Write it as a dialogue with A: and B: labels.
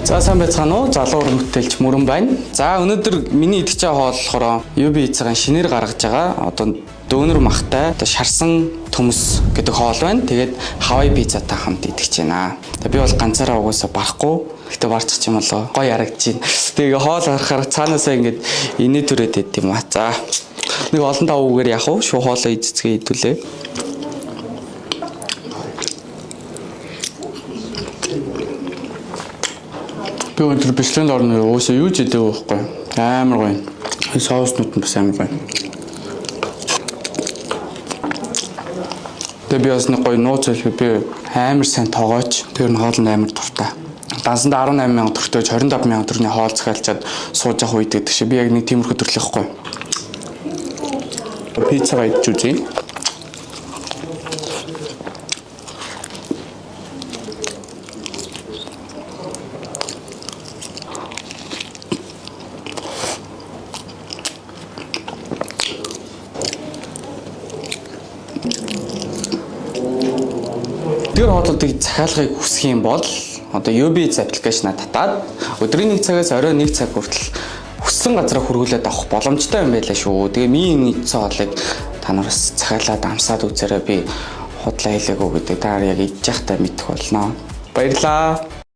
A: За, сайн байцгаана уу? Залуу уран бүтээлч Мөрөн байна. За, өнөөдөр миний идэж байгаа хоол болохоор UB эцэгийн шинээр гаргаж байгаа одоо дөөнөр махтай одоо шарсан төмс гэдэг хоол байна. Тэгээд Хавай пиццатай хамт идэж байна. Тэгээ би бол ганцаараа угаасаа барахгүй. Гэтэ барчих юм болоо гоё ярагдаж байна. Тэгээ хоол харахаар цаанаасаа ингээд инээ түрээд байд юм а. За, нэг олон тав үгээр яах вэ? Шуу хоолоо идцгээ идүүлээ. Би өнөөдөр бичлэгэнд орно уусаа юу ч идэв байхгүй. Амар гоё. Энэ соуснууд нь бас амар гоё. Тэгээ би бас нэг гоё нууц хэлбэ, би амар сайн тоогооч. Тэр нь хоолнд амар дуртай. Дансандаа 18 сая төгрөгтэй 25 сая төгрөгийн хоол захиалчаад сууж явах үед гэдэг шиг би яг нэг тиймэрхүү төрлөх байхгүй. Пиццагаа идэж үзье. Тэр хоолуудыг захиалгыг хүсэх юм бол одоо UBS аппликейшнаа татаад өдрийн 1 цагаас оройн 1 цаг хүртэл хүссэн газараа хүргүүлээд авах боломжтой юм байлаа шүү. Тэгээ миний энэ идсэн хоолыг та нар бас захиалаад амсаад үзээрэй, би худлаа хэлээгүй гэдэг та нар яг идэж байхдаа мэдэх болно. Баярлаа.